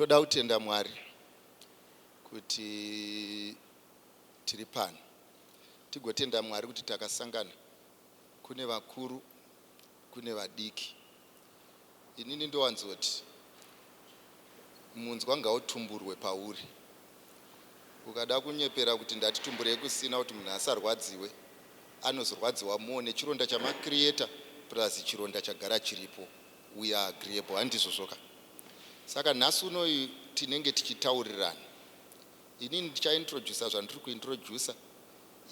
Toda kutenda Mwari kuti tiri pano. Tigotenda Mwari kuti takasangana kune vakuru kune vadiki. Inini ndowanzoti munzwa ngautumburwe pauri. Ukada kunyepera kuti ndati tumburei kusina kuti munhu asarwadziwe, anozorwadziwa more nechironda chamacreator plus chironda chagara chiripo. We are agreeable, handizvozvoka? Saka nhasi unoyu tinenge tichitaurirana. Inini ndichaintroducer zvandiri kuintroducer,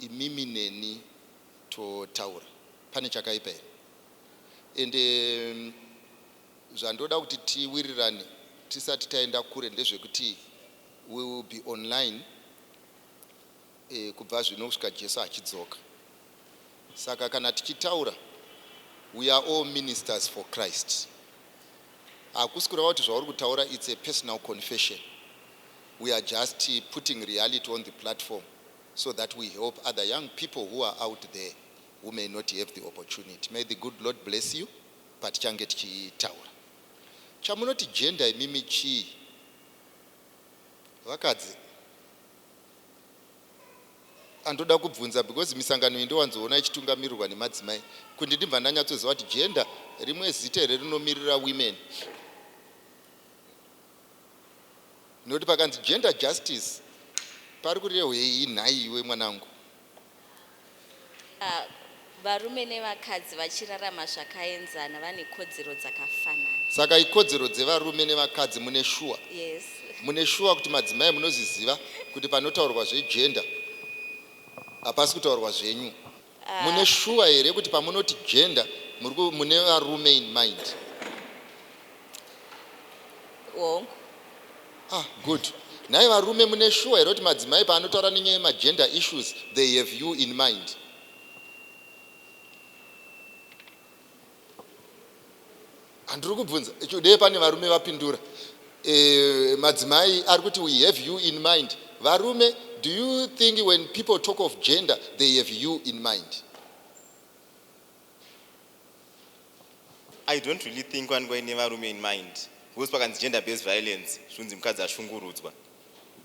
imimi neni totaura. Pane chakaipa here? Ende zvandoda kuti tiwirirane tisati taenda kure ndezvekuti we will be online eh, kubva zvino kusvika Jesu achidzoka. Saka kana tichitaura we are all ministers for Christ. Hakusi kureva kuti zvauri kutaura it's a personal confession. We are just putting reality on the platform so that we help other young people who are out there who may not have the opportunity. May the good Lord bless you patichange tichitaura. Chamunoti gender imimi chii? Vakadzi andoda kubvunza because misangano iyi ndowanzoona ichitungamirirwa nemadzimai kuti ndibva ndanyatsoziva kuti gender rimwe zita here rinomirira women nekuti pakanzi gender justice pari kurehwei nhai iwe mwanangu? Ah, varume nevakadzi vachirarama zvakaenzana vane kodzero dzakafanana. Saka ikodzero dzevarume nevakadzi mune shuwa? Yes. Mune shuwa kuti madzimai munozviziva kuti panotaurwa zvegender hapasi kutaurwa zvenyu? Mune shuwa here kuti pamunoti gender muri mune varume in mind? Hongu. Ah, good. Nhai varume mune shuwa here kuti madzimai paanotaura nenyaya yemagender issues they have you in mind? Handiri kubvunza dee pane varume vapindura. E, madzimai ari kuti we have you in mind. Varume, do you think when people talk of gender they have you in mind? I don't really think vanenge vaine varume in mind because pakanzi gender based violence zvinonzi mukadzi ashungurudzwa.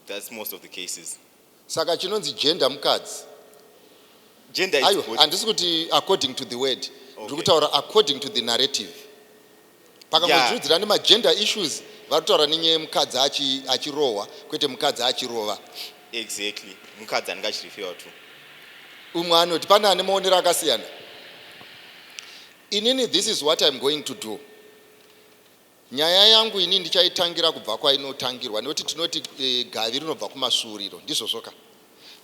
That's most of the cases. Saka chinonzi gender mukadzi? Gender is Aiwa, both. handisi kuti according to the word. Okay. Ndiri kutaura according to the narrative. Pakangodziudzira Yeah. nemagender issues vari kutaura nenyaya yemukadzi achirohwa kwete mukadzi achirova. Exactly. Mukadzi anenge achireferwa to. Umwe anoti pane ane maonero akasiyana. Inini this is what I'm going to do. Nyaya yangu ini ndichaitangira kubva kwainotangirwa nekuti tinoti e, gavi rinobva kumasvuuriro ndizvozvoka.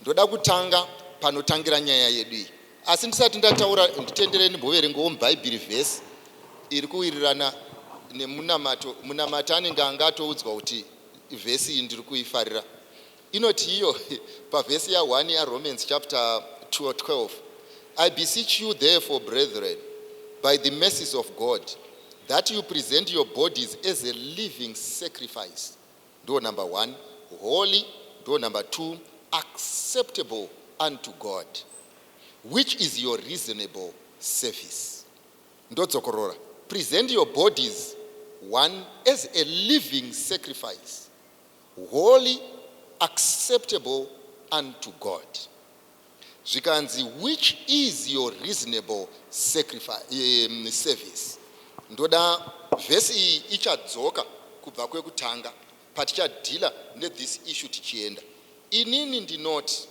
Ndoda kutanga panotangira nyaya yedu iyi. Asi ndisati ndataura nditenderei ndimboverengawo muBhaibheri vhesi iri kuwirirana nemunamato. Munamati anenge anga atoudzwa kuti vhesi iyi ndiri kuifarira. Inoti iyo pavhesi ya 1 yaRomans chapter 12, I beseech you therefore brethren by the mercies of God that you present your bodies as a living sacrifice ndo number 1, holy ndo number 2, acceptable unto God which is your reasonable service. Ndodzokorora, present your bodies one as a living sacrifice holy acceptable unto God zvikanzi which is your reasonable sacrifice, service. Ndoda vhesi iyi ichadzoka kubva kwekutanga patichadhila nethis issue tichienda. Inini ndinoti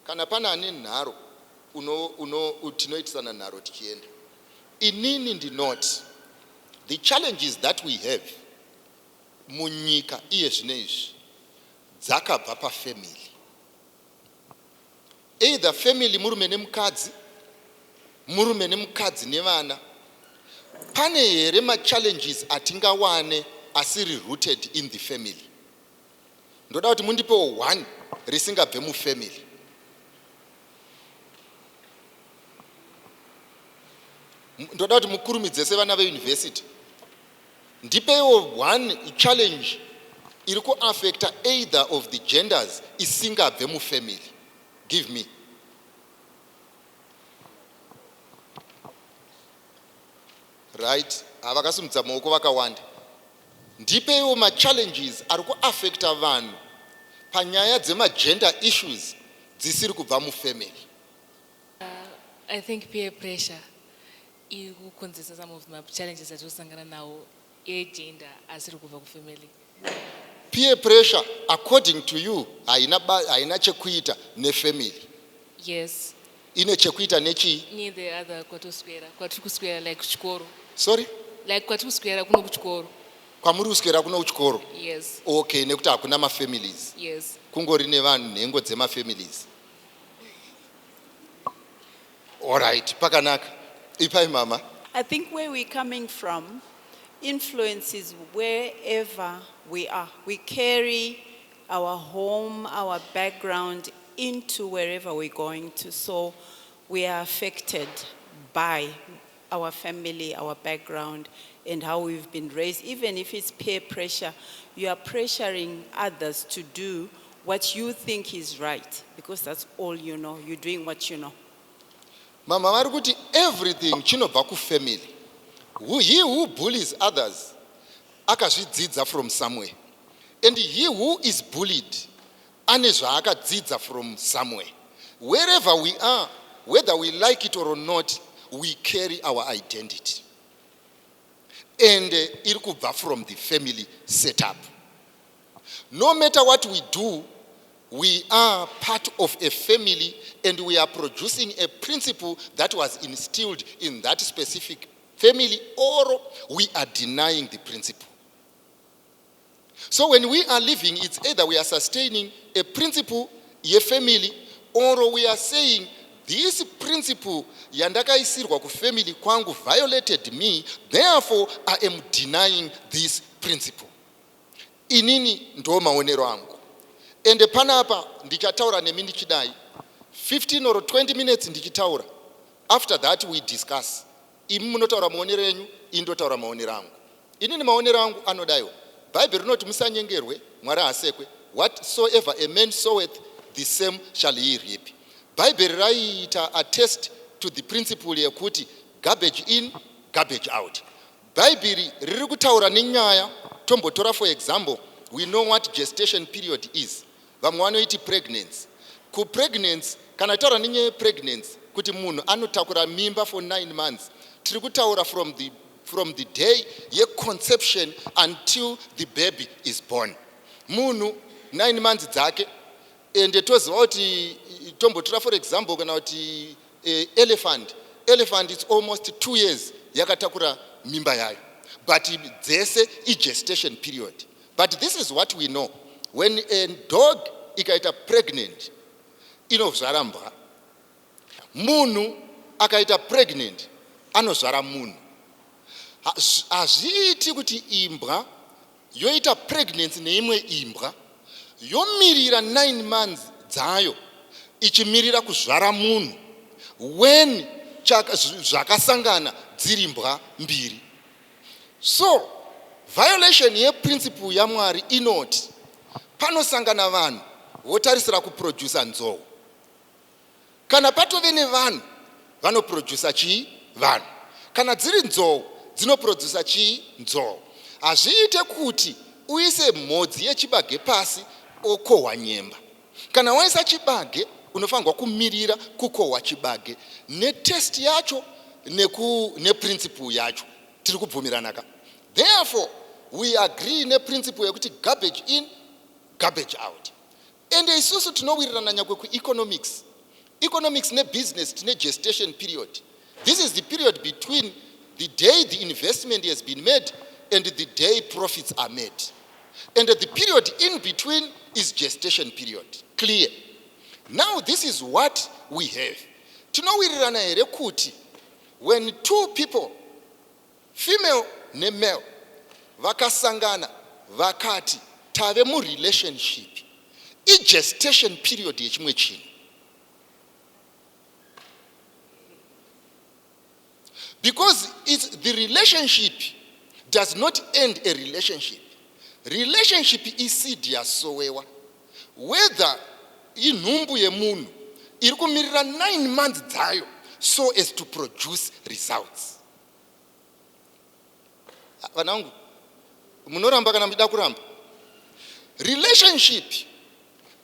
kana pane ane nharo uno, uno, tinoitisana nharo tichienda. Inini ndinoti the challenges that we have munyika iye zvino izvi dzakabva pafamily. Either family murume nemukadzi, murume nemukadzi nevana. Pane here machallenges atingawane asiri rooted in the family? Ndoda kuti mundipewo one risingabve mufamily. Ndoda kuti mukurumidze sevana veuniversity. Ndipeiwo one challenge iri kuaffecta either of the genders isingabve mufamily. Give me. Right, havakasimudza maoko vakawanda. Ndipeiwo machallenges ari kuaffecta vanhu panyaya dzemagender issues dzisiri kubva mufamily. I think peer pressure iri kukonzesa some of machallenges atinosangana nawo egender asiri kubva kufamily. Peer pressure, according to you, haina chekuita nefamily? Yes. Ine chekuita nechii? Near the other kwatoswera, kwatiri kuswera, like kuchikoro. Sorry? Like kwatiri kuswera kuno kuchikoro. Kwamuri kuswera kuno kuchikoro? Yes. Okay, nekuti hakuna mafamilies? Yes. Kungori nevanhu, nhengo dzemafamilies. Alright, pakanaka. Ipai mama. I think where we're coming from influences wherever we are. We carry our home, our background into wherever we're going to. So we are affected by our family, our background, and how we've been raised. Even if it's peer pressure, you are pressuring others to do what you think is right, because that's all you know. You're doing what you know. Mama vari kuti everything chinobva kufamily. He who bullies others akazvidzidza from somewhere, and he who is bullied ane zvaakadzidza from somewhere. Wherever we are, whether we like it or not, we carry our identity, and iri kubva from the family setup. No matter what we do, we are part of a family and we are producing a principle that was instilled in that specific family, or we are denying the principle. So when we are living, it's either we are sustaining a principle yefamily, or we are saying this principle yandakaisirwa kufamily kwangu violated me, therefore I am denying this principle. Inini ndo maonero angu. Ende panapa ndichataura nemi ndichidai 15 or 20 minutes ndichitaura. After that we discuss. Imi munotaura maonero enyu, ini ndotaura maonero angu. Inini maonero angu anodaiwo: Bhaibheri rinoti musanyengerwe, Mwari hasekwe. Whatsoever a man soweth, the same shall he reap. Bhaibheri raiita attest to the principle yekuti garbage in, garbage out. Bhaibheri riri kutaura nenyaya. Tombotora for example, we know what gestation period is. Vamwe vanoiti pregnancy. Kupregnancy, kana taura nenyaya yepregnancy, kuti munhu anotakura mimba for 9 months, tiri kutaura from the day yeconception until the baby is born. Munhu 9 months dzake. Ende toziva kuti, tombotora for example, kana kuti elephant, it's almost 2 years yakatakura mimba yayo, but dzese igestation period. But this is what we know: when a dog ikaita pregnant, inozvara mbwa. Munhu akaita pregnant, anozvara munhu. Hazviiti kuti imbwa yoita pregnancy neimwe imbwa, yomirira 9 months dzayo ichimirira kuzvara munhu, when zvakasangana dziri mbwa mbiri. So violation yeprinciple yaMwari inoti panosangana vanhu votarisira kuprodusa nzou. Kana patove nevanhu, vanoprodusa chii? Vanhu. Kana dziri nzou, dzinoprodusa chii? Nzou. Hazviite kuti uise mhodzi yechibage pasi okohwa nyemba. Kana waisa chibage, unofanirwa kumirira kukohwa chibage netaste yacho neprinciple yacho. Tiri kubvumirana ka? Therefore we agree neprinciple yekuti garbage in, garbage out. Ende isusu tinowirirana nyangwe kueconomics. Economics nebusiness, tine gestation period. This is the period between the day the investment has been made and the day profits are made, and the period in between is gestation period. Clear? Now this is what we have. Tinowirirana here kuti when two people, female nemale, vakasangana vakati tave murelationship, igestation period yechimwe chinhu? Because the relationship does not end a relationship. Relationship iseed yasowewa, whether inhumbu yemunhu iri kumirira 9 months dzayo so as to produce results. Vana vangu, Munoramba kana muchida kuramba. Relationship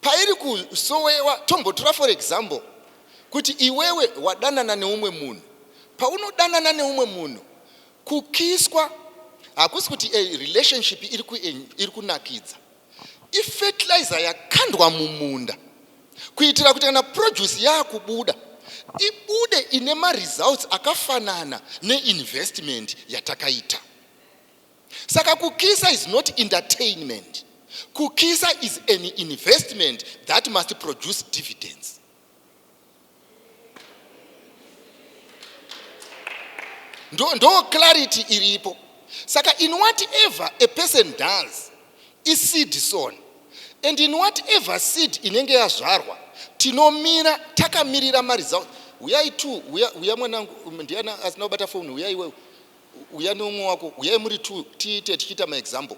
pairi kusowewa, tombotora for example kuti iwewe wadanana neumwe munhu. Paunodanana neumwe munhu, kukiswa hakusi kuti a relationship iri kunakidza. Ifertilizer yakandwa mumunda kuitira kuti kana produce yaakubuda, ibude ine maresults akafanana neinvestment yatakaita. Saka kukisa is not entertainment. Kukisa is an investment that must produce dividends. Ndo clarity iripo. Saka in whatever a person does, iseed sown, and in whatever seed inenge yazvarwa, tinomira takamirira maresults. Uyai tu, uya mwanangu, ndiana asina kubata foni? Uyai iwewe, uya neumwe wako, uyai muri two, tiite tichiita maexample.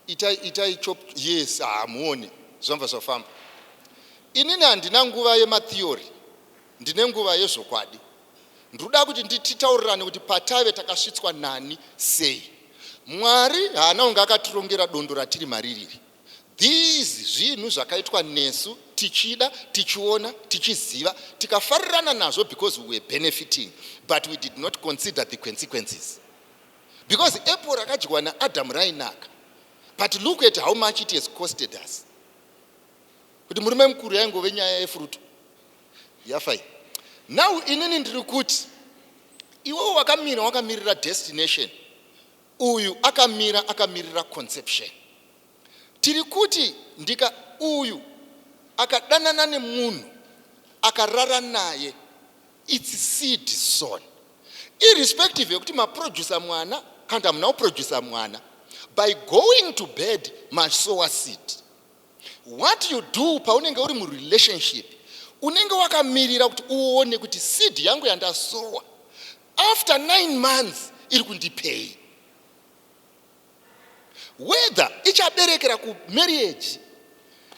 Itai chop. Yes, hamuoni zvambva zvafamba. Inini handina nguva yematheory, ndine nguva yezvokwadi. Ndinoda kuti ndititaurirane kuti patave takasvitswa nani sei. Mwari haana kunge akatirongera dondo ratiri maririri. These zvinhu zvakaitwa nesu tichida, tichiona, tichiziva, tikafarirana nazvo because we were benefiting, but we did not consider the consequences, because apple rakadyiwa naAdam rainaka, but look at how much it has costed us. Kuti murume mukuru yaingove nyaya yefruit yafai. Now inini ndiri kuti iwewo wakamira wakamirira destination, uyu akamira akamirira conception. Tiri kuti ndika uyu akadanana nemunhu, akarara naye, it's seed sown, irrespective yekuti maproducer mwana kana kuti hamuna kuproducer mwana. By going to bed, masowa seed. What you do paunenge uri murelationship, unenge wakamirira kuti uone kuti seed yangu yandasowa after 9 months iri kundipei, whether ichaberekera kumarriage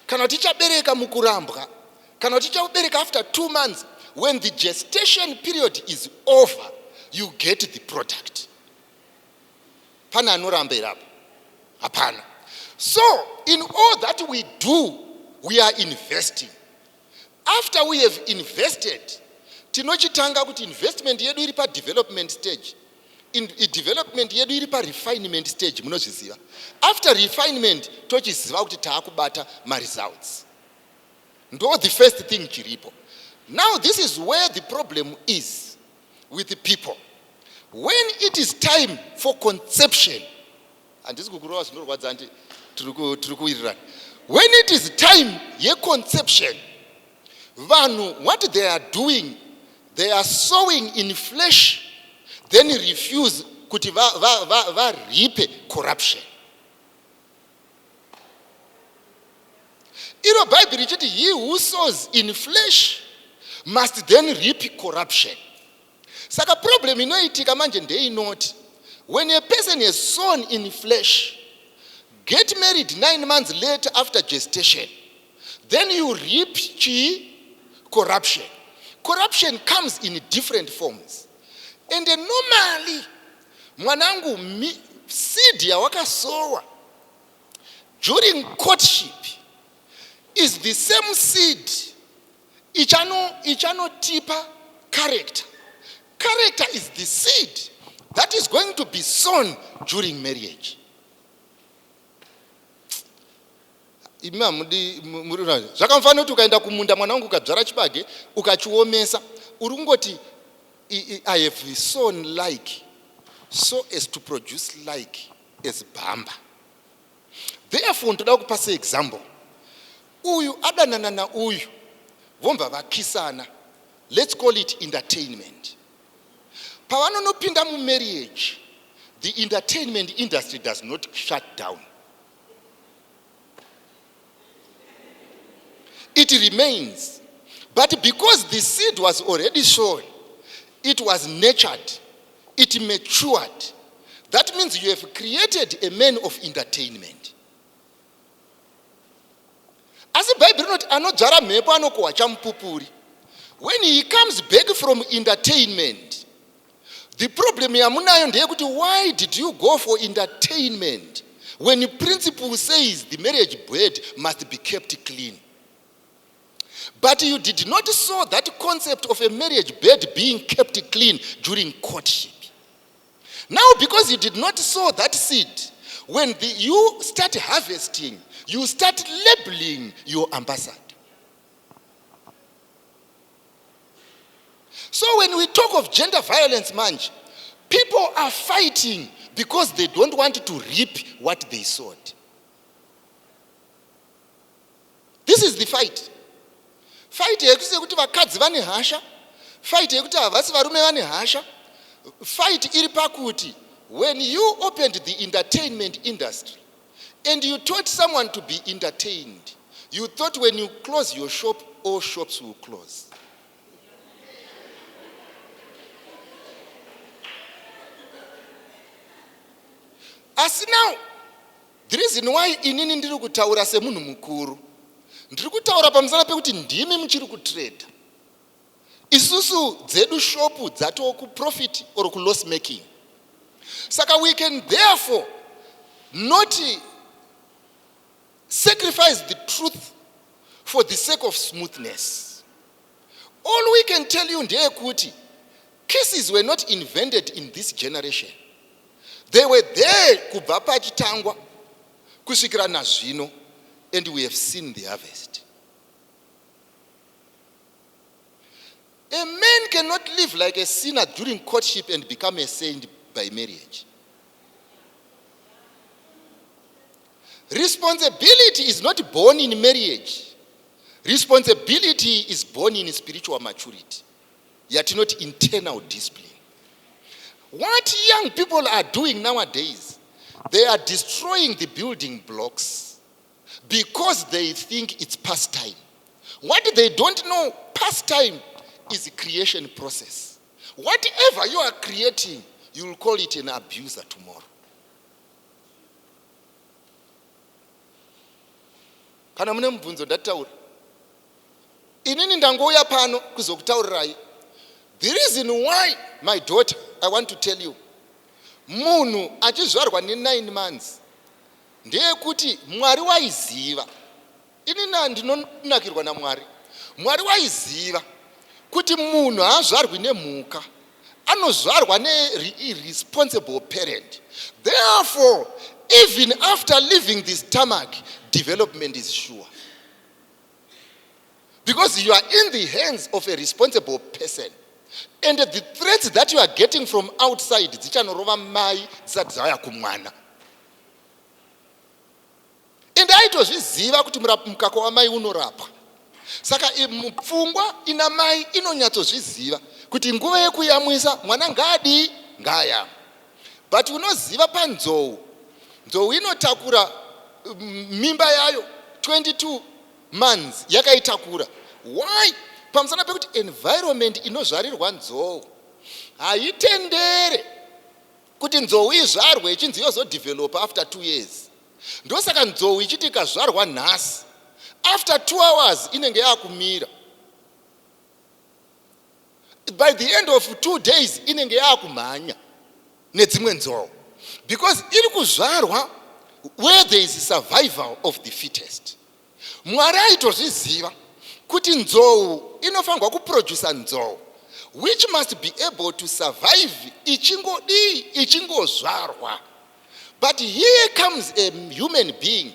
kana kuti ichabereka mukurambwa, kana kuti ichabereka after 2 months. When the gestation period is over, you get the product. Pane anoramba irapo? Hapana. So in all that we do, we are investing. After we have invested, tinochitanga kuti investment yedu iri padevelopment stage, development yedu iri parefinement stage. Munozviziva, after refinement tochiziva kuti taakubata maresults. Ndo the first thing chiripo. Now this is where the problem is with the people. When it is time for conception, handisi kukurova zvinorwadza, andi tiri kuwirirana. When it is time yeconception, vanhu, what they are doing, they are sowing in flesh, then refuse kuti varipe corruption. Iro Bhaibheri richiti, "He who sows in flesh must then reap corruption." Saka problem inoitika manje ndeinoti, when a person has sown in flesh, get married 9 months later after gestation, then you reap chii? Corruption. Corruption comes in different forms. And normally, mwanangu, seed yawakasowa during courtship is the same seed ichanotipa character. Character is the seed that is going to be sown during marriage. Imi hamudi. Zvakamufanira kuti ukaenda kumunda, mwana wangu, ukadzvara chibage, ukachiomesa, uri kungoti, "I have sown like so as to produce like as bhamba." Therefore ndoda kupa seexample, uyu adanana nauyu, vombva vakisana, let's call it entertainment. Pavanonopinda mumarriage, the entertainment industry does not shut down, it remains. But because the seed was already sown, it was nurtured, it matured. That means you have created a man of entertainment. Asi Bhaibheri rinoti anodzvara mhepo anokohwa chamupupuri. When he comes back from entertainment, The problem yamunayo ndeyekuti why did you go for entertainment when principle says the marriage bed must be kept clean? But you did not saw that concept of a marriage bed being kept clean during courtship. Now, because you did not sow that seed, when you start harvesting, you start labeling your ambassador. So when we talk of gender violence, manje, people are fighting because they don't want to reap what they sowed. This is the fight. Fight yekuti vakadzi vane hasha, fight yekuti havasi varume vane hasha, fight iri pakuti when you opened the entertainment industry and you taught someone to be entertained, you thought when you close your shop, all shops will close. Asi now, the reason why inini ndiri kutaura semunhu mukuru, ndiri kutaura pamusana pekuti ndimi muchiri kutrade. Isusu dzedu shopu dzatoo kuprofit or kuloss making. Saka we can therefore not sacrifice the truth for the sake of smoothness. All we can tell you ndeyekuti cases were not invented in this generation. They were there kubva pachitangwa kusvikira nazvino, and we have seen the harvest. A man cannot live like a sinner during courtship and become a saint by marriage. Responsibility is not born in marriage. Responsibility is born in spiritual maturity, yet not internal discipline. What young people are doing nowadays, they are destroying the building blocks because they think it's pastime. What they don't know, pastime is a creation process. Whatever you are creating, you will call it an abuser tomorrow. Kana mune mubvunzo, ndataura. Inini ndangouya pano kuzokutaurirai the reason why. My daughter, I want to tell you, munhu achizvarwa ne9 months ndeyekuti Mwari waiziva. Inini ndinonakirwa naMwari. Mwari waiziva kuti munhu haazvarwi nemhuka, anozvarwa neirresponsible parent. Therefore, even after leaving the stomach, development is sure because you are in the hands of a responsible person, and the threats that you are getting from outside dzichanorova mai dzisati dzauya kumwana. And aitozviziva kuti mukaka wamai unorapwa. Saka pfungwa ina mai inonyatsozviziva kuti nguva yekuyamwisa mwana ngaadii, ngaayamwa. But unoziva, panzou, nzou inotakura mimba yayo 22 months yakaitakura. Why? Pamusana pekuti environment inozvarirwa nzou haitendere kuti nzou izvarwe ichinzi yozodevelopa after 2 years. Ndosaka nzou ichiti ikazvarwa nhasi, after 2 hours inenge yaakumira, by the end of 2 days inenge yaakumhanya nedzimwe nzou, because iri kuzvarwa where there is survival of the fittest. Mwari aitozviziva kuti nzou inofanirwa kuprodusa nzou which must be able to survive ichingodii, ichingozvarwa. But here comes a human being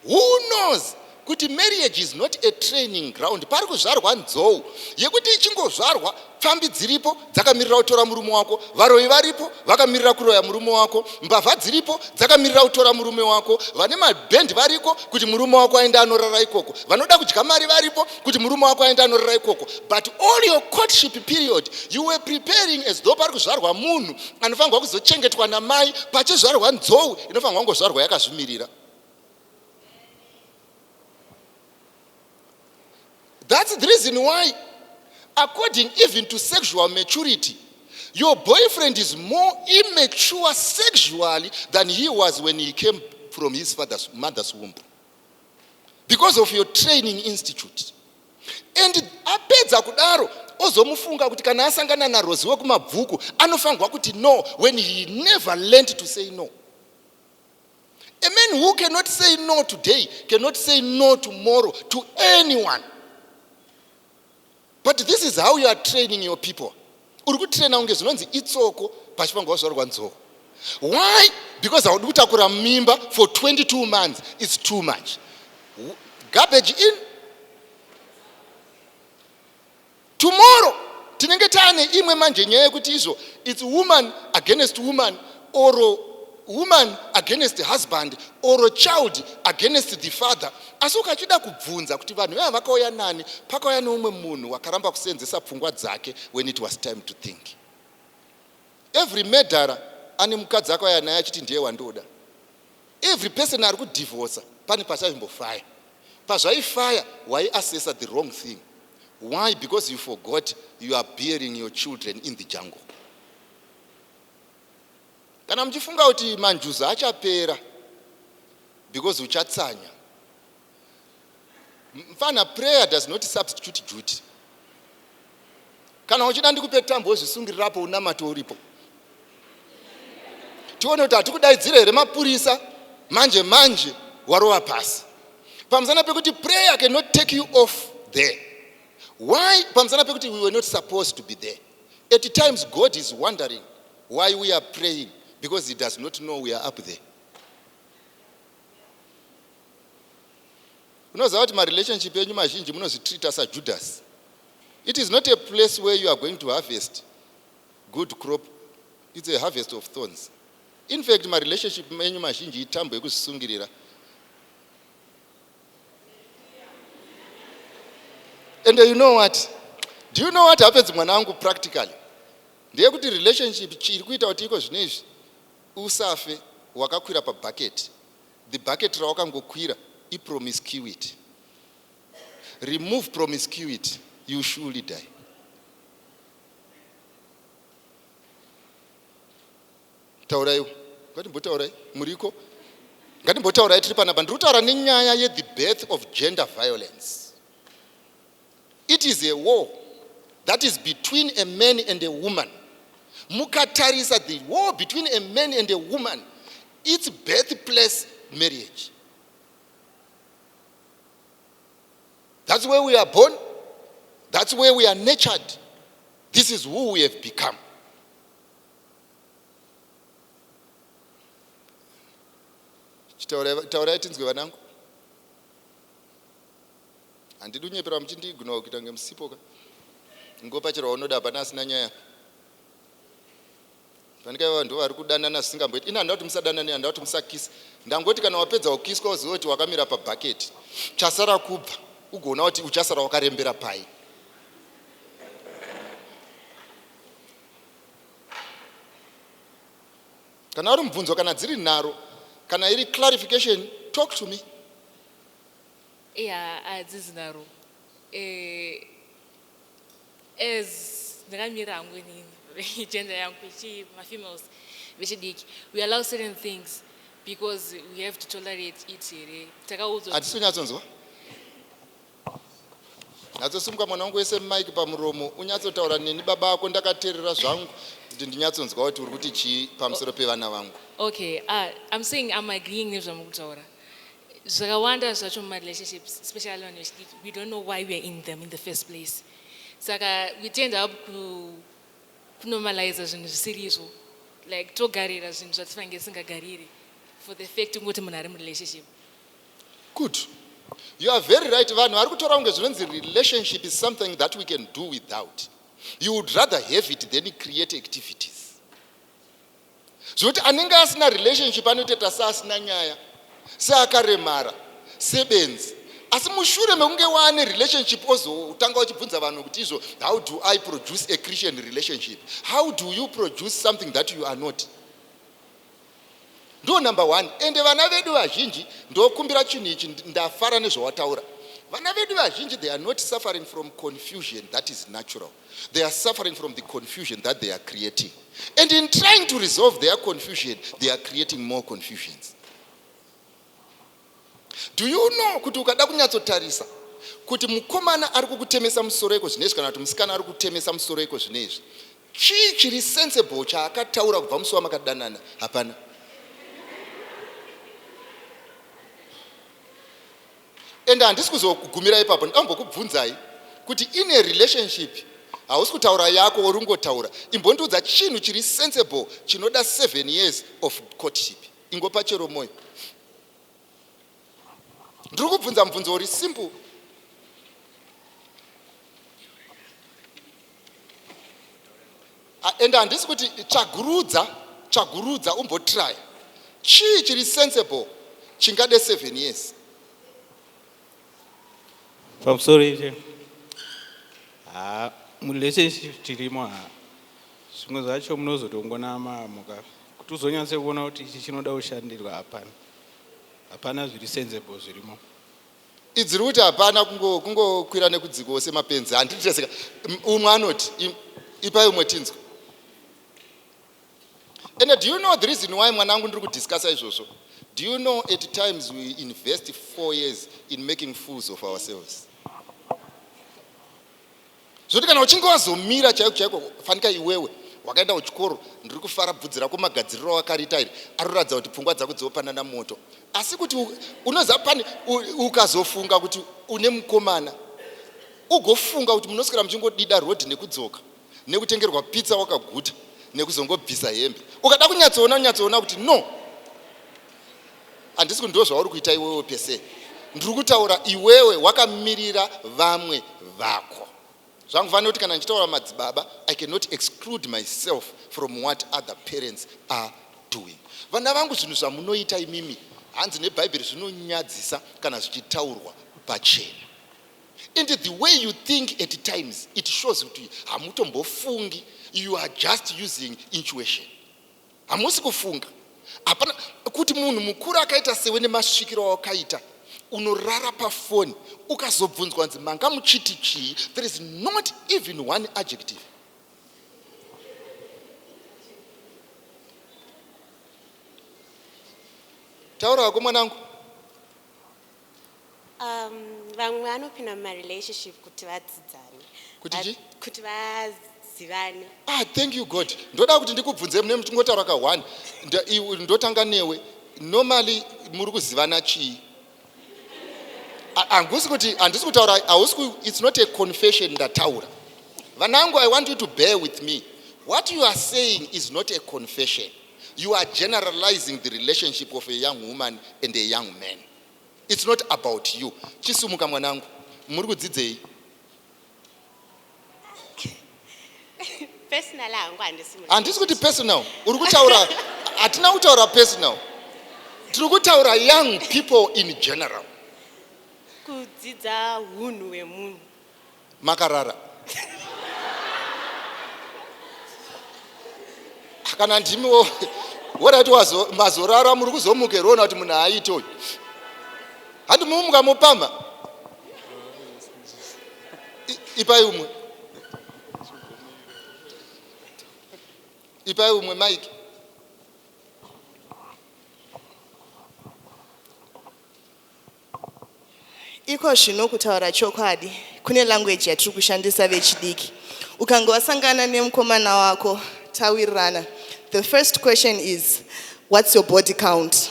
who knows kuti marriage is not a training ground. Pari kuzvarwa nzou yekuti ichingozvarwa, pfambi dziripo dzakamirira kutora murume wako, varoyi varipo vakamirira kuroya murume wako, mbavha dziripo dzakamirira kutora murume wako, vane mabhendi variko kuti murume wako aende anorara ikoko, vanoda kudya mari varipo kuti murume wako aende anorara ikoko. But all your courtship period you were preparing as though pari kuzvarwa munhu anofanirwa kuzochengetwa namai, pachizvarwa nzou inofanirwa kungozvarwa yakazvimirira. That's the reason why, according even to sexual maturity, your boyfriend is more immature sexually than he was when he came from his father's mother's womb, because of your training institute. And apedza kudaro ozomufunga kuti kana asangana naRozi wekuMabvuku anofanirwa kuti no, when he never learned to say no. A man who cannot say no today cannot say no tomorrow to anyone. But this is how you are training your people. Uri kutraina kunge zvinonzi itsoko pachifanirwa kuzvarwa nzoko. Why? Because haudi kutakura mimba for 22 months. It's too much. Garbage in. Tomorrow tinenge taane imwe manje nyaya yekuti izvo it's woman against woman or woman against husband or child against the father. Asi ukachida kubvunza kuti vanhu vaya vakauya nani, pakauya neumwe munhu wakaramba kuseenzesa pfungwa dzake when it was time to think. Every murderer ane mukadzi akauya naye achiti ndiye wandoda. Every person ari kudivorca pane pasaimbofaya. Pazvaifaya waiassessa the wrong thing. Why? Because you forgot you are bearing your children in the jungle. Kana muchifunga kuti manjuzu achapera because uchatsanya, mfana, prayer does not substitute duty. Kana uchida ndikupe tambo wozvisungirirapo unamato uripo, tione kuti hatikudaidzire here mapurisa manje manje warova pasi, pamusana pekuti prayer cannot take you off there. Why? Pamusana pekuti we were not supposed to be there. At times God is wondering why we are praying, because he does not know we are up there. Unoziva kuti marelationship enyu mazhinji munozvitreata saJudas. It is not a place where you are going to harvest good crop. It's a harvest of thorns. In fact, marelationship menyu mazhinji itambo yekuzvisungirira. And you know what? Do you know what happens, mwana wangu, practically? Ndeyekuti relationship chiri kuita kuti iko zvino izvi usafe wakakwira pabucket. The bucket rawakangokwira ipromiscuity. Remove promiscuity, you surely die. Tauraiwo, ngatimbotaurai muriko, ngatimbotaurai tiri panapa. Ndiri kutaura nenyaya yethe birth of gender violence. It is a war that is between a man and a woman. Mukatarisa the war between a man and a woman, its birthplace, marriage. That's where we are born. That's where we are nurtured. This is who we have become. Taurai tinzwe, vanangu. Handidi kunyepera muchindiignore kuita kunge musipo ka. Ngopa chero waunoda, hapana asina nyaya. Fanika vanhu vari kudanana zvisingamboiti. Ini handida kuti musadanane, handida kuti musakisa. Ndangoti kana wapedza kukiswa uzive kuti wakamira pabhaketi, chasara kubva ugoona kuti uchasara wakarembera pai. Kana uri mubvunzo, kana dziri nharo, kana iri clarification, talk to me. Iya, hadzizi nharo. As ndakamira hangu inini, gender yangu ichi mafemales vechidiki, we allow certain things because we have to tolerate it here. Takaudzwa. Hatisi kunyatsonzwa. Nyatsosimuka, mwana wangu wese, mike pamuromo, unyatsotaura neni baba ako. Ndakateerera zvangu kuti ndinyatsonzwa kuti uri kuti chii pamusoro pevana vangu. Okay, I'm saying I'm agreeing nezvamukutaura. Zvakawanda zvacho mumarelationships, especially vanhu vechidiki, we don't know why we are in them in the first place. Saka we tend up kunormalize zvinhu zvisiri izvo, like togarira zvinhu zvatifange tisingagariri for the fact kungoti munhu ari murelationship. Good, you are very right. Vanhu vari kutora kunge zvinonzi relationship is something that we can do without. You would rather have it than create activities. Zvokuti anenge asina relationship anotoita seasina nyaya, seakaremara, sebenzi. Asi mushure mekunge waane relationship, ozotanga uchibvunza vanhu kuti izvo, how do I produce a Christian relationship? How do you produce something that you are not? Ndo number one. Ende vana vedu vazhinji, ndokumbira chinhu ichi, ndafara nezvawataura. Vana vedu vazhinji, they are not suffering from confusion that is natural. They are suffering from the confusion that they are creating, and in trying to resolve their confusion, they are creating more confusions. Do you know kuti ukada kunyatsotarisa Kuti mukomana ari kukutemesa musoro iko zvino izvi, kana kuti musikana ari kutemesa musoro iko zvino izvi, chii chiri sensible chaakataura kubva musi wamakadanana? Hapana. Ende handisi kuzogumira ipapo. Ndambokubvunzai kuti in a relationship, hausi kutaura yako, uri kungotaura, imbondiudza chinhu chiri sensible chinoda 7 years of courtship. Ingopa chero mwoyo. Ndiri kubvunza mubvunzo uri simple. Ende handisi kuti tsvagurudza, tsvagurudza, umbotrya chii chiri sensible chingade 7 years. Pamusoro iche, ha, murelationship tirimo, ha, zvimwe zvacho munozotongona mamuka kuti uzonyatse kuona kuti ichi chinoda kushandirwa. Hapana, hapana zviri sensible zvirimo. Idziri kuti hapana, kungokwira nekudzikawo semapenzi. Handiteseka. Umwe anoti ipai umwe tinzwa. And do you know the reason why, mwanangu, ndiri kudiscussa izvozvo? Do you know at times we invest 4 years in making fools of ourselves? Zvoti kana uchinge wazomira chaiko chaiko, fanika iwewe wakaenda kuchikoro, ndiri kufara bvudzi rako magadziriro awakariita iri aroratidza kuti pfungwa dzako dzopanana moto. Asi kuti unoziva pane ukazofunga kuti une mukomana, ugofunga kuti munoswera muchingodida rodhi nekudzoka nekutengerwa pizza wakaguta nekuzongobvisa hembe, ukada kunyatsoona, unyatsoona kuti no, handisi kuti ndo zvauri kuita iwewe pese. Ndiri kutaura iwewe wakamirira vamwe vako. Zvangufanira kuti kana ndichitaura madzibaba, I cannot exclude myself from what other parents are doing. Vana vangu, zvinhu zvamunoita imimi, hanzi nebhaibheri zvinonyadzisa kana zvichitaurwa pachena. And the way you think at times, it shows kuti hamutombofungi. You are just using intuition, hamusi kufunga. Hapana kuti munhu mukuru akaita sewe nemasvikiro awakaita unorara pafoni, ukazobvunzwa nzi manga muchiti chii, there is not even one adjective. Taura hako, mwanangu. Vamwe vanopinda mumarelationship kuti vadzidzane. Kuti chii? Kuti vazivane. Ah, thank you God. Ndoda kuti ndikubvunze mune muchingotaura ka one. Ndotanga newe. Normally muri kuzivana chii? Hangusi kuti handisi kutaura, hausi it's not a confession ndataura. Vanangu, I want you to bear with me. What you are saying is not a confession. You are generalizing the relationship of a young woman and a young man. It's not about you. Chisumuka, mwanangu. Muri kudzidzei? Personal hangu handisi Handisi kuti personal. Uri kutaura, hatina kutaura personal. Tiri kutaura young people in general. Kudzidza hunhu hwemunhu. Makarara. Kana ndimiwo worati mazorara, muri kuzomuka here? Ona kuti munhu haaiti uyu. Handi mumuka mupamha. Ipai umwe. Ipai umwe mike. Iko zvino, kutaura chokwadi, kune language yatiri kushandisa vechidiki. Ukange wasangana nemukomana wako, tawirirana, the first question is, "What's your body count?"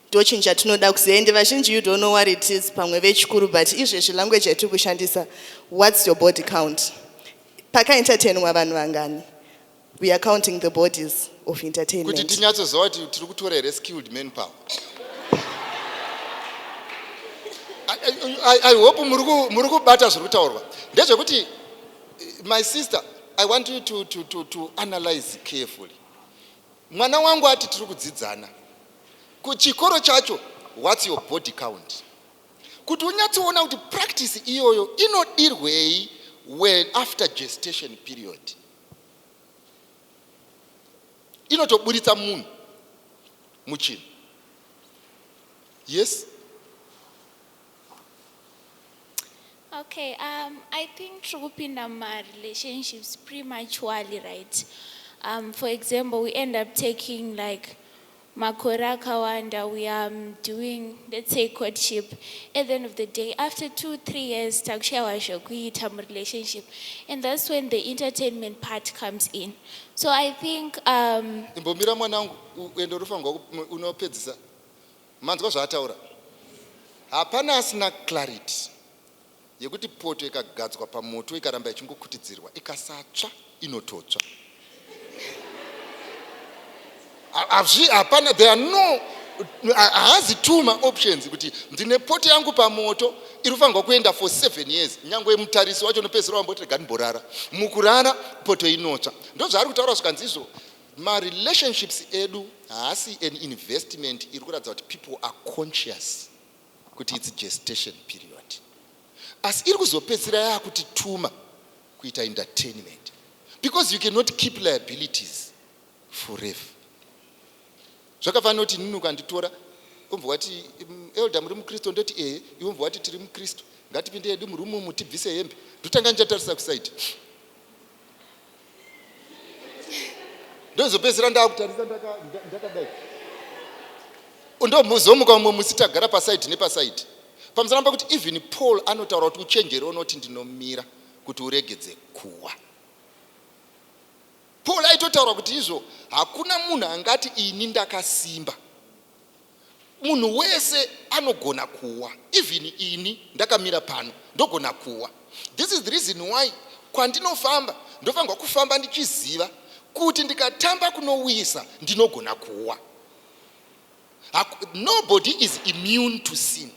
Ndo chinhu chatinoda kuziva. Ende vazhinji, you don't know what it is, pamwe vechikuru, but izvezvi language yatiri kushandisa, "What's your body count?" Pakaentertainwa vanhu vangani? We are counting the bodies of Kuti entertainment. tinyatsoziva kuti tiri kutora here skilled manpower. I hope muri kubata zviri kutaurwa. Ndezvekuti, my sister, I want you to analyze carefully. Mwana wangu ati tiri kudzidzana kuchikoro chacho, "What's your body count?" Kuti unyatsoona kuti practice iyoyo inodirwei when after gestation period inotoburitsa munhu muchinhu. Yes. Okay, I think tiri kupinda relationships prematurely, right? For example, we end up taking like Makore akawanda, we are doing, let's say, courtship. At the end of the day, after 2, 3 years, takushaiwa zvokuita relationship. And that's when the entertainment part comes in. So I think Imbomira mwanangu, ende unofanirwa unopedzisa. Manzwa zvaataura. Hapana asina clarity yekuti poto ikagadzwa pamoto, ikaramba ichingokutidzirwa, ikasatsva, inototsva. Hapana, there are no, haazi two maoptions kuti ndine poto yangu pamoto iri kufanirwa kuenda for 7 years. Nyange mutarisi wacho unopedzisira wamboti, "Rega ndimborara." Mukurara poto inotsva. Ndo zvaari kutaura. Zvikanzi marelationships edu haasi an investment iri kuratidza kuti people are conscious kuti its gestation period, asi iri kuzopedzisira yaakutituma kuita entertainment, because you cannot keep liabilities forever. Zvakafanira kuti nini ukanditora, umbva wati, "Elder, muri mukristu?" Ndoti, "Ehe." Iwe umbva wati, "Tiri mukristu, ngatipinde hedu murumu umu, tibvise hembe." Ndotanga ndichatarisa kuside, ndozopedzisira ndaakutarisa ndakadai. Ndozomuka mumwe musi tagara paside nepaside. Pamusana pekuti even Paul anotaura kuti uchenjere unoti ndinomira kuti uregedze kuwa. Paul aitotaura kuti izvo hakuna munhu angati ini ndakasimba. Munhu wese anogona kuwa. Even ini ndakamira pano ndogona kuwa. This is the reason why kwandinofamba ndofanirwa kufamba ndichiziva kuti ndikatamba kunowisa ndinogona kuwa. Nobody is immune to sin.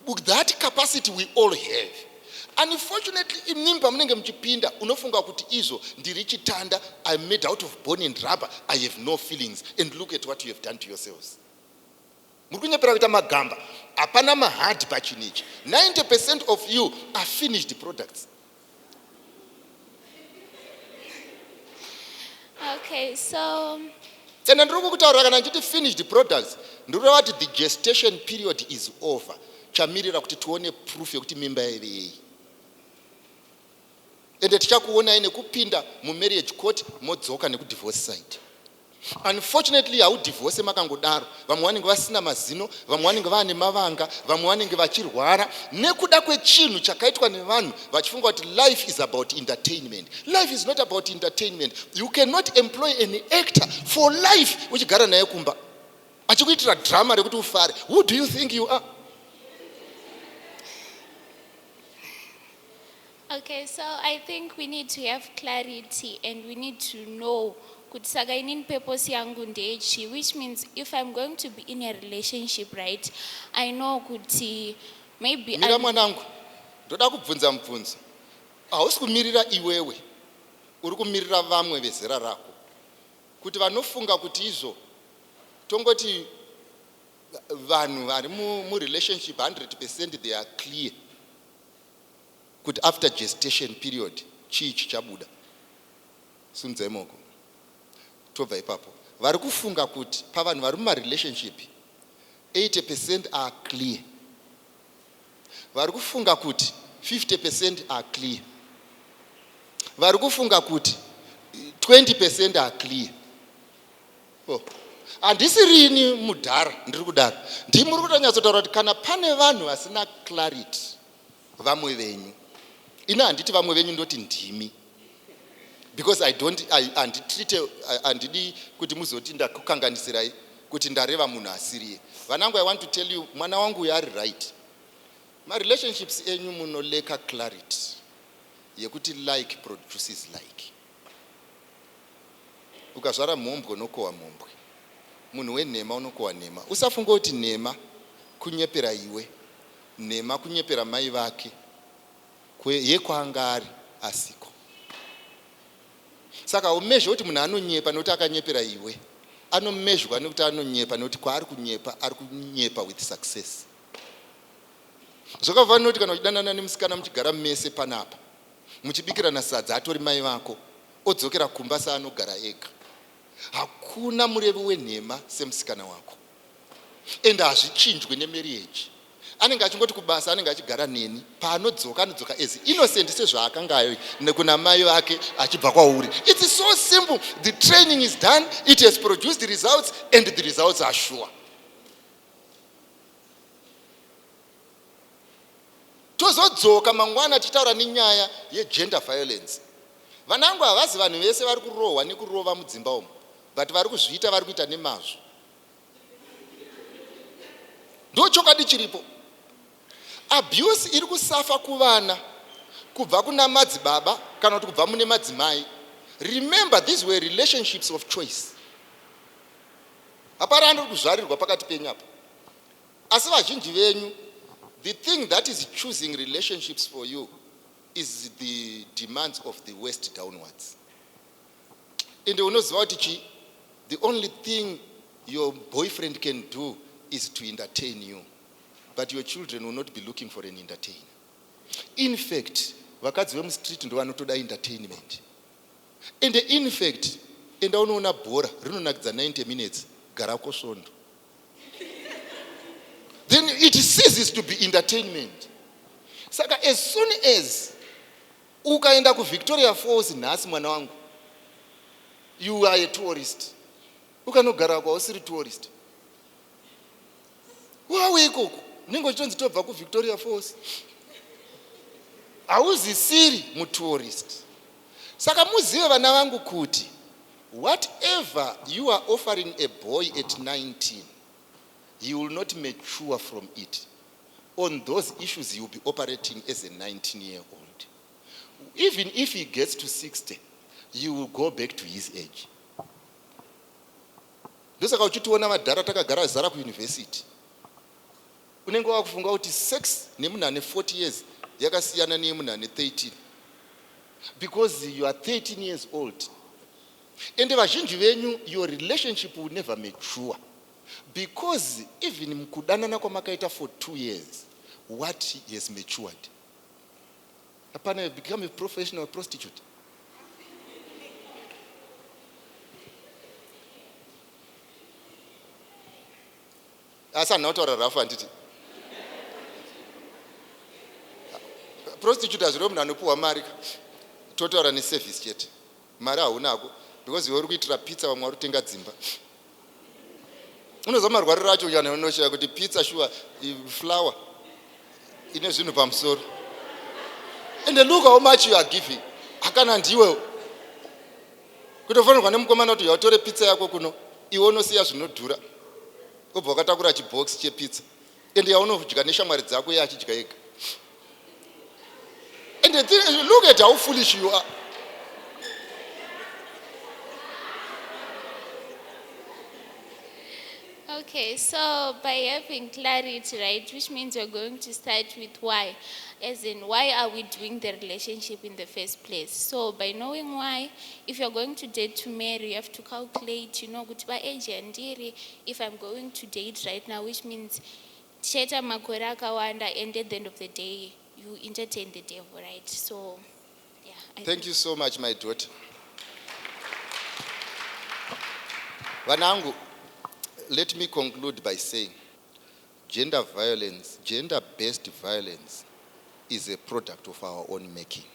But that capacity we all have. Unfortunately, imimi pamunenge muchipinda unofunga kuti izvo ndiri chitanda, I'm made out of bone and rubber, I have no feelings, and look at what you have done to yourselves. Muri kunyepera kuita magamba. Hapana mahard pachinhu ichi. 90% of you are finished products. Okay, so Ende ndiri kukutaurira, kana ndichiti finished products, ndiri kureva kuti the gestation period is over. Chamirira kuti tione proof yekuti mimba yaive yei. Ende tichakuonai nekupinda mumarriage court, modzoka nekudivorce side. Unfortunately, haudhivhose makangodaro. Vamwe vanenge vasina mazino, vamwe vanenge vaane mavanga, vamwe vanenge vachirwara nekuda kwechinhu chakaitwa nevanhu vachifunga kuti life is about entertainment. Life is not about entertainment. You cannot employ an actor for life uchigara naye kumba achikuitira drama rekuti ufare. Who do you think you are? Okay, so I think we need to have clarity and we need to know kuti saka inini purpose yangu ndechi, which means if I'm going to be in a relationship, right, I know kuti maybe Mira. Mwanangu, ndoda kubvunza mubvunzo. Hausi kumirira iwewe, uri kumirira vamwe vezera rako kuti vanofunga kuti izvo tongoti vanhu vari murelationship 100% they are clear kuti after gestation period chii chichabuda. Simudzai maoko. Tobva ipapo. Vari kufunga kuti pavanhu vari mumarelationship 80% are clear, vari kufunga kuti 50% are clear, vari kufunga kuti 20% are clear. Oh, handisi rini mudhara ndiri kudaro. Ndimuri kutonyatsotaura kuti kana pane vanhu vasina clarity, vamwe venyu. Ini handiti vamwe venyu, ndoti ndimi, because I don't, handitreate, handidi kuti muzoti ndakukanganisirai kuti ndareva munhu asiriye. Vanangu, I want to tell you, mwana wangu uyu ari right. Marelationships enyu munolacka clarity yekuti like produces like. Ukazvara mhombwe unokohwa mhombwe. Munhu wenhema unokohwa nhema. Usafunga kuti nhema kunyepera iwe. Nhema kunyepera mai vake yekwaanga ari asiko. Saka umeasure kuti munhu anonyepa nekuti akanyepera iwe. Anomeasurwa nekuti anonyepa nekuti kwaari kunyepa ari kunyepa with success. Zvakafanira kuti kana uchidanana nemusikana, muchigara mese panapa muchibikirana sadza, atori mai vako, odzokera kumba saanogara ega. Hakuna murevi wenhema semusikana wako. Ende hazvichinjwe nemarriage. Anenge achingoti kubasa anenge achigara neni. Paanodzoka anodzoka as innocent sezvaakanga ayo nekuna mai vake achibva kwauri. It's so simple. The training is done, it has produced the results and the results are sure. Tozodzoka mangwana tichitaura nenyaya yegender violence. Vanangu havazi vanhu vese vari kurohwa nekurova mudzimba umu, but vari kuzviita vari kuita nemazvo. Ndochokwadi chiripo. Abuse iri kusafa kuvana kubva kuna madzibaba kana kuti kubva mune madzimai. Remember, these were relationships of choice. Hapana andiri kuzvarirwa pakati penyu apa. Asi vazhinji venyu, the thing that is choosing relationships for you is the demands of the west downwards. Ende unoziva kuti chi, the only thing your boyfriend can do is to entertain you, but your children will not be looking for an entertainer. In fact, vakadzi vemustreet ndo vanotoda entertainment. Ende in fact, enda unoona bhora rinonakidza 90 minutes, garako svondo. Then it ceases to be entertainment. Saka as soon as ukaenda kuVictoria Falls nhasi, mwana wangu, you are a tourist. Ukanogara kwausiri tourist, wawe ikoko unenge uchitonzi tobva kuVictoria Falls, hauzisiri mutourist. Saka muzive, vana vangu, kuti whatever you are offering a boy at 19, he will not mature from it. On those issues he will be operating as a 19 year old. Even if he gets to 60, he will go back to his age. Ndosaka uchitiona vadhara takagara zara kuyunivhesiti, unenge wakufunga kuti sex nemunhu ane 40 years yakasiyana neyemunhu ane 13, because you are 13 years old. Ende vazhinji venyu, your relationship will never mature, because even mukudanana kwamakaita for 2 years, what has matured? Hapana. You become a professional prostitute. Asi handina kutaura rafu, handiti prostitute hazvireve munhu anopiwa mari. Totaura neservice chete. Mari haunako, because iwe uri kuitira pizza vamwe vari kutenga dzimba. Unoziva marwariro acho kana unoshaya kuti pizza sure, flour ine zvinhu pamusoro, and look how much you are giving. Hakana ndiwe kutofanirwa nemukomana kuti yautore pizza yako kuno, iwe unosiya zvinodhura, ubva wakatakura chibhokisi chepizza, ende yaunodya neshamwari dzako, iye achidya ega. And look at how foolish you are. Okay, so by having clarity, right, which means we're going to start with why, as in why are we doing the relationship in the first place? So by knowing why, if you're going to date to marry, you have to calculate, kuti pa age yandiri, if I'm going to date right now, which means tichaita makore akawanda, and at the end of the day, you entertain the devil, right? So, yeah. I Thank you so much, my daughter. Vanangu, let me conclude by saying gender violence, gender based violence is a product of our own making,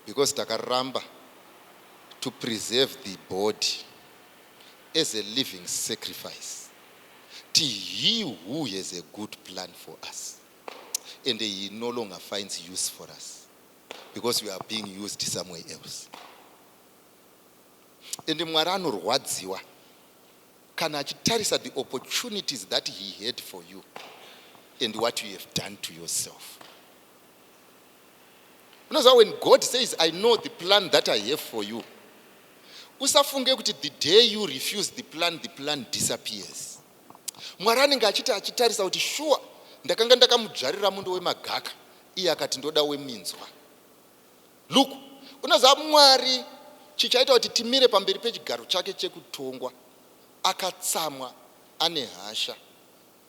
because takaramba to preserve the body as a living sacrifice to he who has a good plan for us, and he no longer finds use for us because we are being used somewhere else. Ende Mwari anorwadziwa kana achitarisa the opportunities that he had for you and what you have done to yourself. Unoziva, when God says, "I know the plan that I have for you," usafunge kuti the day you refuse the plan, the plan disappears. Mwari anenge achiti achitarisa kuti sure, ndakanga ndakamudzvarira mundo wemagaka, iye akati ndoda weminzwa. Look, unoziva, Mwari chichaita kuti timire pamberi pechigaro chake chekutongwa akatsamwa, ane hasha,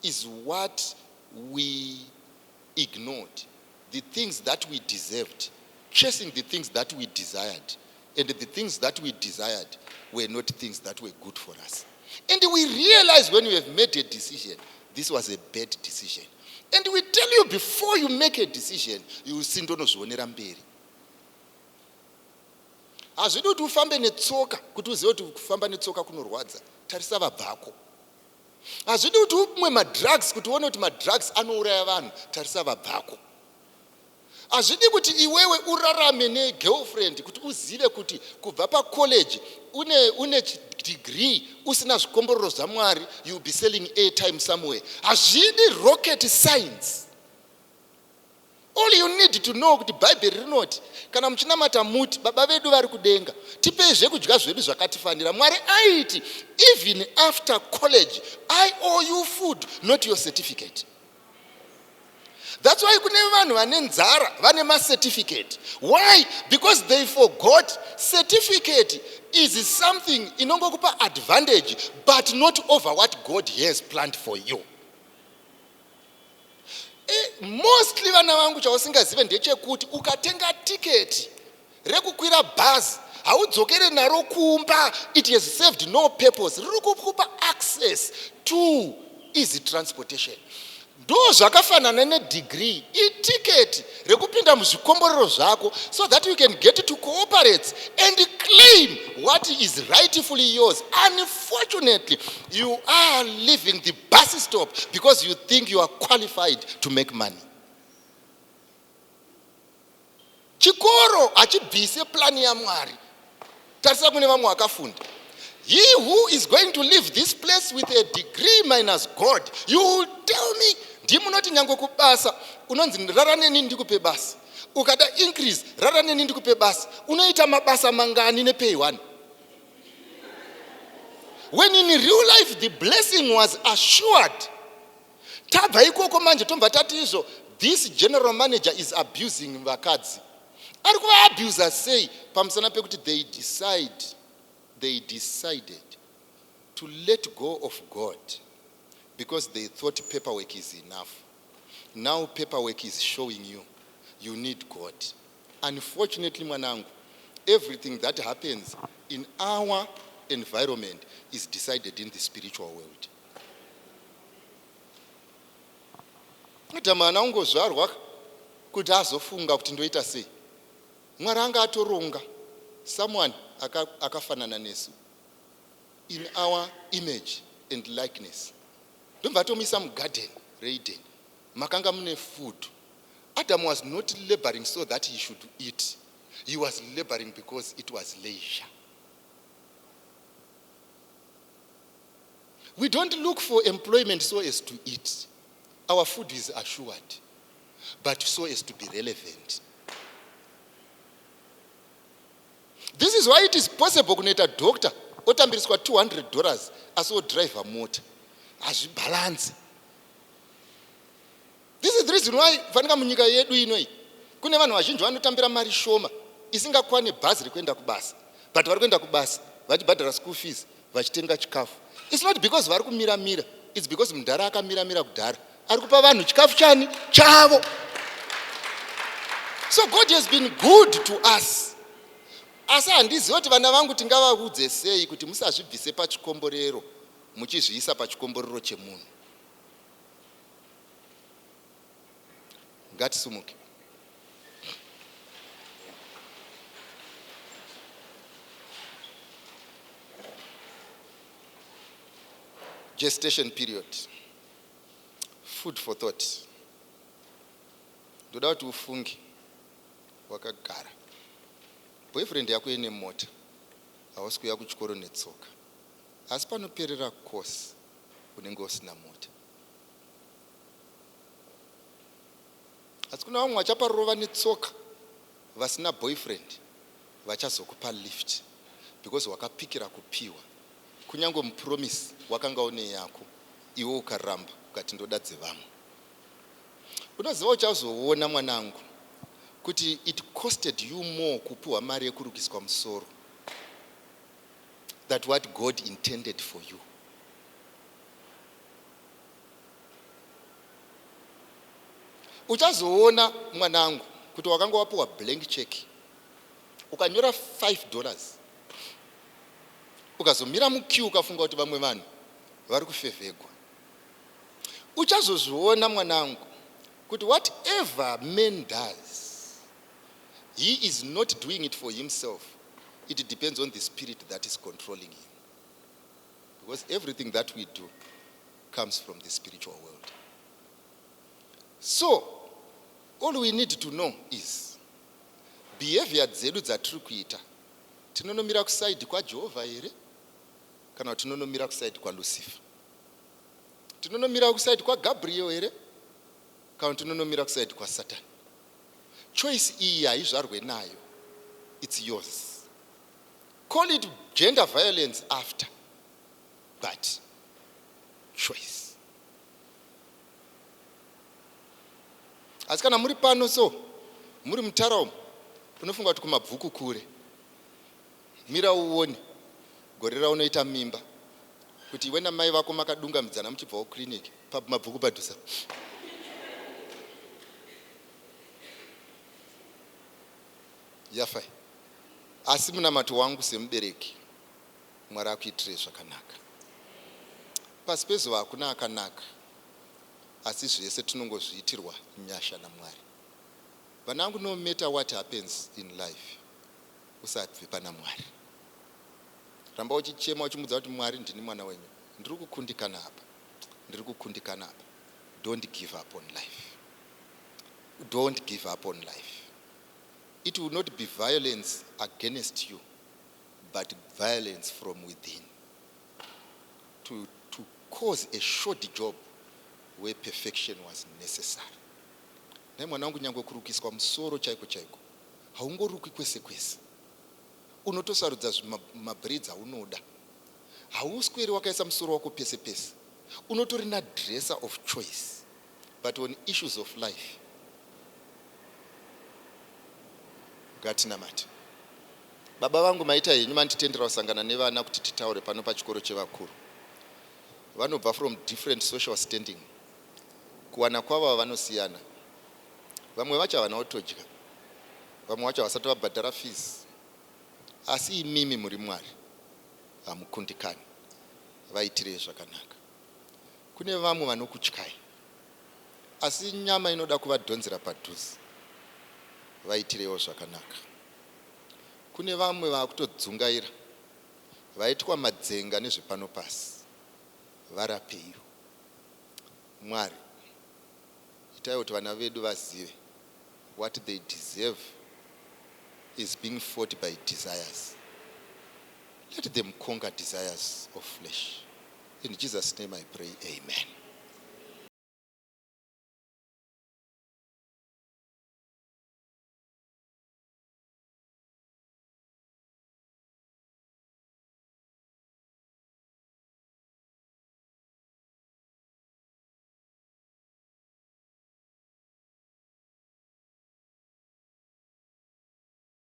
is what we ignored, the things that we deserved, chasing the things that we desired, and the things that we desired were not things that were good for us. And we realize when we have made a decision, the This was a bad decision. And we tell you before you make a decision, you will see ndonozvionera mberi. Hazvidi kuti ufambe netsoka kuti uzive kuti kufamba netsoka kunorwadza. Tarisa vabvako. Hazvidi kuti umwe madrugs kuti uone kuti madrugs anouraya vanhu. Tarisa vabvako. Hazvidi kuti iwewe urarame negirlfriend kuti uzive kuti kubva pacollege une degree usina zvikomborero zvaMwari, you will be selling airtime somewhere. Hazvidi rocket science. All you need to know kuti Bhaibheri rinoti kana muchinamata muti, "Baba vedu vari kudenga, tipei zvekudya zvedu zvakatifanira." Mwari aiti even after college, I owe you food, not your certificate. That's why kune vanhu vane nzara vane macertificate. Why? Because they forgot certificate is something inongokupa advantage, but not over what God has planned for you. Mostly vana vangu, chausingazive ndechekuti ukatenga tiketi rekukwira bhazi, haudzokere naro kumba. It has served no purpose. Riri kukupa access to easy transportation. Ndo zvakafanana nedegree, itiketi rekupinda muzvikomborero zvako so that you can get to cooperate and claim what is rightfully yours. Unfortunately, you are leaving the bus stop because you think you are qualified to make money. Chikoro hachibvise plani yaMwari. Tarisa kune vamwe vakafunda. He who is going to leave this place with a degree minus God, you will tell me. Ndimunoti nyange kubasa unonzi, "Rara neni ndikupe basa." Ukada increase, "Rara neni ndikupe basa." Unoita mabasa mangani nepay one, when in real life the blessing was assured? Tabva ikoko manje, tobva tati izvo, this general manager is abusing vakadzi. Ari kuvaabusa sei? Pamusana pekuti they decided to let go of God because they thought paperwork is enough. Now paperwork is showing you you need God. Unfortunately, mwanangu, everything that happens in our environment is decided in the spiritual world. Adamu haana kungozvarwa kuti azofunga kuti ndoita sei. Mwari anga atoronga someone akafanana nesu, in our image and likeness. Ndobva atomuisa mugarden reEden, makanga mune food. Adam was not laboring so that he should eat. He was laboring because it was leisure. We don't look for employment so as to eat. Our food is assured, but so as to be relevant. This is why it is possible kunoita doctor otambiriswa $200 asi odhiraivha mota. Hazvibhalansi. This is the reason why fanika munyika yedu inoi kune vanhu vazhinji vanotambira mari shoma isingakwani bhazi rekuenda kubasa, but vari kuenda kubasa vachibhadhara school fees, vachitenga chikafu. It's not because vari kumiramira, it's because mudhara akamiramira kudhara ari kupa vanhu chikafu chani chavo. So God has been good to us, asi handizivi kuti vana vangu tingavaudze sei kuti musazvibvise pachikomborero muchizviisa pachikomborero chemunhu. Ngatisumuke. Gestation period, food for thought. Ndoda kuti ufunge wakagara. Boyfriend yako ine mota, hausi kuuya kuchikoro netsoka, asi panoperera course unenge usina mota. Asi kuna vamwe vachaparova netsoka vasina boyfriend, vachazokupa lift because wakapikira kupiwa. Kunyange mupromise wakanga une yako, iwe ukaramba ukati ndoda dzevamwe. Unoziva, uchazoona mwanangu kuti it costed you more kupiwa mari yekurukiswa musoro that what God intended for you. Uchazoona mwanangu kuti wakanga wapiwa blank check, ukanyora $5, ukazomira muqueue, ukafunga kuti vamwe vanhu vari kufevhegwa. Uchazozviona, mwanangu, kuti whatever man does, he is not doing it for himself. It depends on the spirit that is controlling him, because everything that we do comes from the spiritual world. So all we need to know is behavior dzedu dzatiri kuita, tinonomira kuside kwaJehovha here kana kuti tinonomira kuside kwaLucifer? Tinonomira kuside kwaGabriel here kana kuti tinonomira kuside kwaSatani? Choice iyi haizvarwe nayo. It's yours. Call it gender violence after, but choice. Asi kana muri pano, so muri mutara umu, unofunga kuti kuMabvuku kure. Mira uone gore raunoita mimba, kuti iwe namai vako makadungamidzana muchibvawo clinic paMabvuku padhusa. Yafai. Asi munamato wangu semubereki, Mwari akuitirei zvakanaka. Pasi pezuva hakuna akanaka, asi zvese tinongozviitirwa nyasha naMwari. Vanangu, no matter what happens in life, usabve pana Mwari. Ramba uchichema, uchimudza kuti, "Mwari, ndini mwana wenyu, ndiri kukundikana apa, ndiri kukundikana apa." Don't give up on life. Don't give up on life. It will not be violence against you, but violence from within to cause a short job where perfection was necessary. Nai mwana wangu, nyange kurukiswa musoro chaiko chaiko, haungorukwi kwese kwese. Unotosarudza mabraids aunoda. Hausweri wakaisa musoro wako pese pese. Unotori nadresser of choice. But on issues of life, ngatinamate. Baba vangu, maita henyu manditendera kusangana nevana kuti titaure pano pachikoro chevakuru. Vanobva from different social standing. Kuwana kwavo vanosiyana. Vamwe vacho havana kutodya, vamwe vacho havasati vabhadhara fees. Asi imimi muri Mwari, hamukundikani. Vaitirei zvakanaka. Kune vamwe vanokutyai, asi nyama inoda kuvadhonzera padhuze. Vaitireiwo zvakanaka. Kune vamwe vaakutodzungaira, vaitwa madzenga nezvepano pasi. Varapeiwo. Mwari, itai kuti vana vedu vazive what they deserve is being fought by desires. Let them conquer desires of flesh. In Jesus' name I pray, amen.